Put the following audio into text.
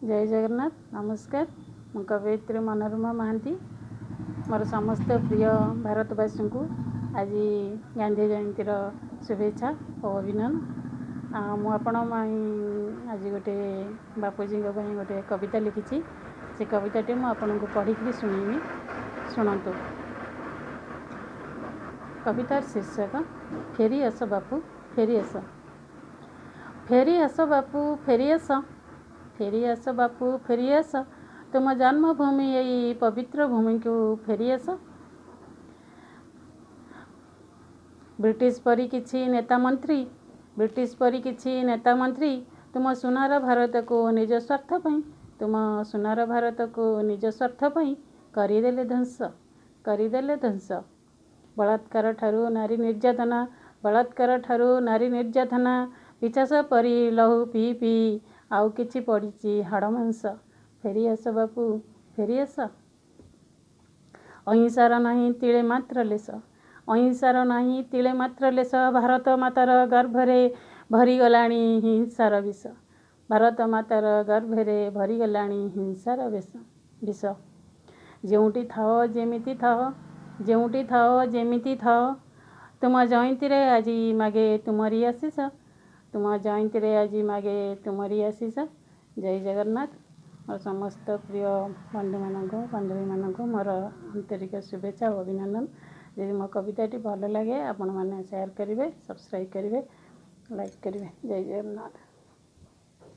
ଜୟ ଜଗନ୍ନାଥ। ନମସ୍କାର। ମୁଁ କବୟିତ୍ରୀ ମନୋରମା ମହାନ୍ତି। ମୋର ସମସ୍ତ ପ୍ରିୟ ଭାରତବାସୀଙ୍କୁ ଆଜି ଗାନ୍ଧୀ ଜୟନ୍ତୀର ଶୁଭେଚ୍ଛା ଓ ଅଭିନନ୍ଦନ। ମୁଁ ଆପଣ ପାଇଁ ଆଜି ଗୋଟେ ବାପୁଜୀଙ୍କ ପାଇଁ ଗୋଟେ କବିତା ଲେଖିଛି। ସେ କବିତାଟି ମୁଁ ଆପଣଙ୍କୁ ପଢ଼ିକିରି ଶୁଣେଇବି, ଶୁଣନ୍ତୁ। କବିତାର ଶୀର୍ଷକ ଫେରି ଆସ ବାପୁ ଫେରି ଆସ। ଫେରି ଆସ ବାପୁ ଫେରି ଆସ, ଫେରି ଆସ ବାପୁ ଫେରି ଆସ, ତୁମ ଜନ୍ମଭୂମି ଏଇ ପବିତ୍ର ଭୂମିକୁ ଫେରି ଆସ। ବ୍ରିଟିଶ ପରି କିଛି ନେତା ମନ୍ତ୍ରୀ, ବ୍ରିଟିଶ ପରି କିଛି ନେତା ମନ୍ତ୍ରୀ ତୁମ ସୁନାର ଭାରତକୁ ନିଜ ସ୍ୱାର୍ଥ ପାଇଁ, ତୁମ ସୁନାର ଭାରତକୁ ନିଜ ସ୍ୱାର୍ଥ ପାଇଁ କରିଦେଲେ ଧ୍ୱଂସ, କରିଦେଲେ ଧ୍ୱଂସ। ବଳାତ୍କାର ଠାରୁ ନାରୀ ନିର୍ଯାତନା, ବଳାତ୍କାର ଠାରୁ ନାରୀ ନିର୍ଯାତନା, ପିଚାସ ପରି ଲହୁ ପିଇ ପିଇ ଆଉ କିଛି ପଡ଼ିଛି ହାଡ଼ ମାଂସ। ଫେରି ଆସ ବାପୁ ଫେରି ଆସ। ଅହିଂସାର ନାହିଁ ତିଳେ ମାତ୍ର ଲେଶ, ଅହିଂସାର ନାହିଁ ତିଳେ ମାତ୍ର ଲେଶ, ଭାରତ ମାତାର ଗର୍ଭରେ ଭରିଗଲାଣି ହିଂସାର ବିଷ, ଭାରତ ମାତାର ଗର୍ଭରେ ଭରିଗଲାଣି ହିଂସାର ବିଷ। ଯେଉଁଠି ଥାଅ ଯେମିତି ଥାଅ, ଯେଉଁଠି ଥାଅ ଯେମିତି ଥାଅ, ତୁମ ଜୟନ୍ତୀରେ ଆଜି ମାଗେ ତୁମରି ଆଶିଷ, ତୁମ ଜୟନ୍ତୀରେ ଆଜି ମାଗେ ତୁମରି ଆଶିଷ। ଜୟ ଜଗନ୍ନାଥ। ମୋର ସମସ୍ତ ପ୍ରିୟ ବନ୍ଧୁମାନଙ୍କୁ, ବାନ୍ଧବୀମାନଙ୍କୁ ମୋର ଆନ୍ତରିକ ଶୁଭେଚ୍ଛା ଓ ଅଭିନନ୍ଦନ। ଯଦି ମୋ କବିତାଟି ଭଲ ଲାଗେ, ଆପଣମାନେ ସେୟାର କରିବେ, ସବସ୍କ୍ରାଇବ୍ କରିବେ, ଲାଇକ୍ କରିବେ। ଜୟ ଜଗନ୍ନାଥ।